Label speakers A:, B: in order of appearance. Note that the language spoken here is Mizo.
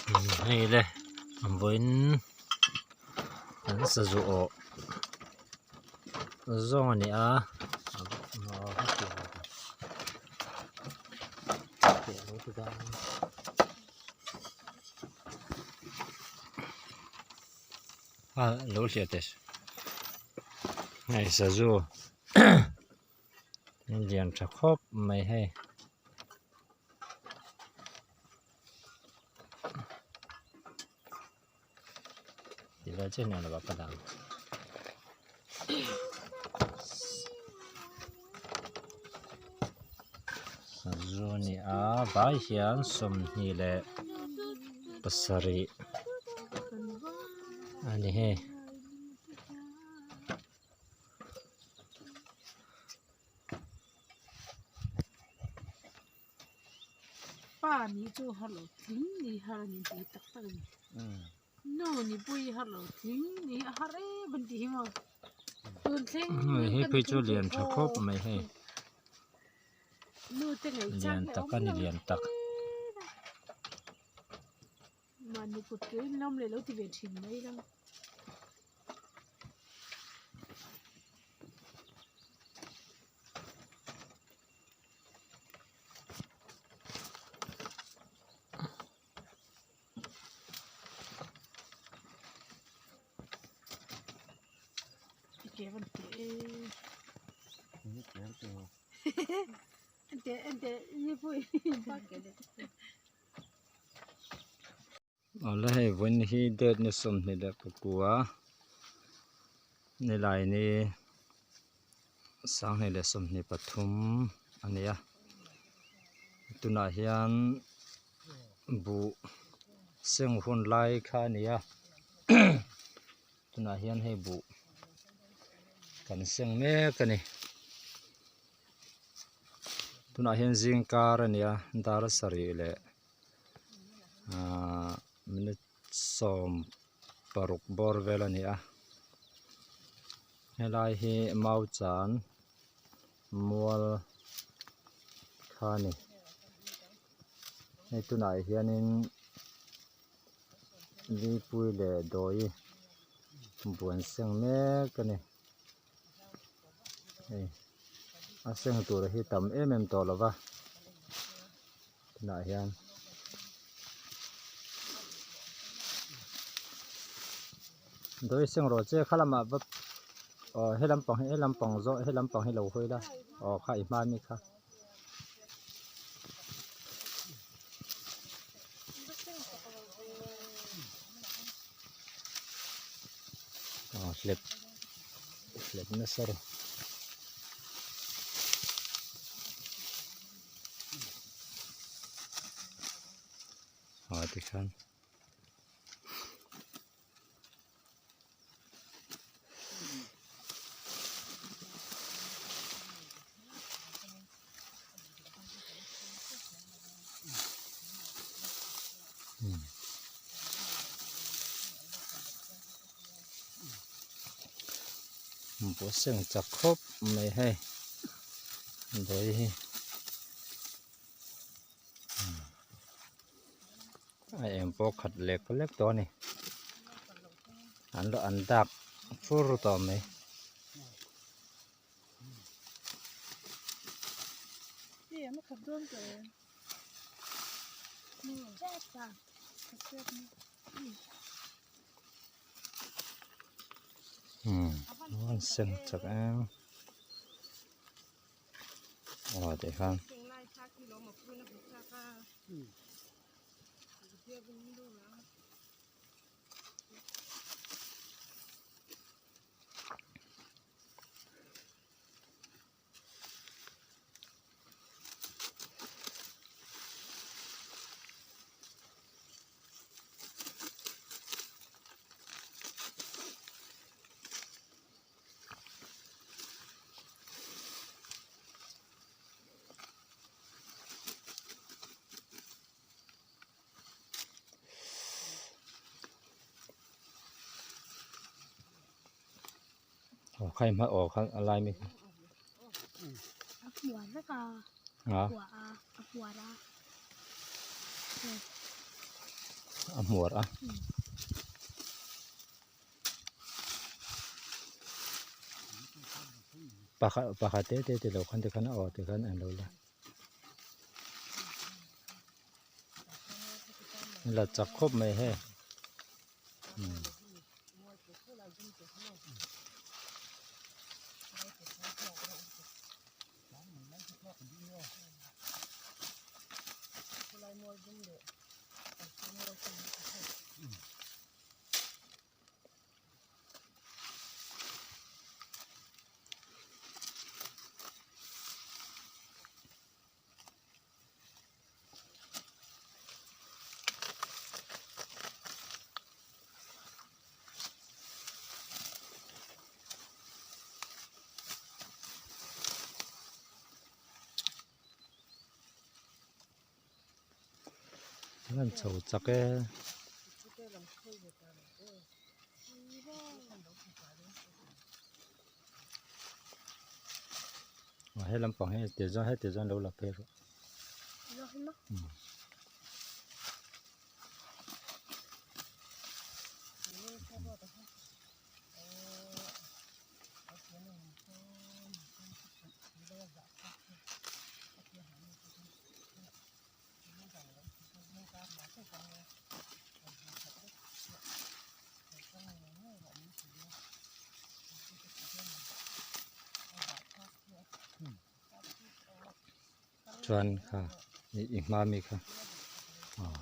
A: Hei le vawiin an sazu awh zawng a ni a lo hliah teh hei sazu lian tha khawp mai hei. Sazu a ni a vai hian 27 a ni hei.
B: Pa nih chu har lo tling ni har a ni tih tak tak a ni nu ni pawh hi har lo tling ni a har em an tih hi maw tun thleng
A: hei hi phei chu lian tha khawp mai hei
B: nu te ngaih chang
A: lian
B: hi a
A: tak
B: awm
A: a ni
B: lo
A: lian tak.
B: Mahni kut ke in lam leh lo ti ve thin mai ila.
A: Awle hei vawiin hi date ni 29 nilai ni 2023 a ni a tunah hian buh seng hun lai kha a ni a tunah hian hei buh kan seng mek a ni. Tunah hian zingkar a ni a dar sarih leh ahh minute 16 bawr vel a ni a helai hi mau chan mual kha a ni hei tunah hianin lipui leh dawi buan seng mek a ni. Hei a seng tur hi tam em em tawh lo va tunah hian dawi seng rawh che kha lamah va aw he lampang hi he lampang zawh he lampang hi lo hawi la aw kha i hma ami kha. Aw hlep hlep nasa rawh. Aw tikhan. Buh seng chak khawp mai hei dawi hi a eng pawh khat lek lek tawh a ni an lo an dak fur tawh mai. An sen chak em aw tih khan. Aw kha i hma aw kha a lai mi kha.
B: A puar vek a.
A: A.
B: A puar a.
A: a hmuar a. Pakhat pakhat te te te lo khan te khan aw te khan an lo la. La chak khawp mai hei. An chho chak e. He lampang hi ti zawng heti zawng lo la phei rawh. Chuan kha i hma mi kha aw.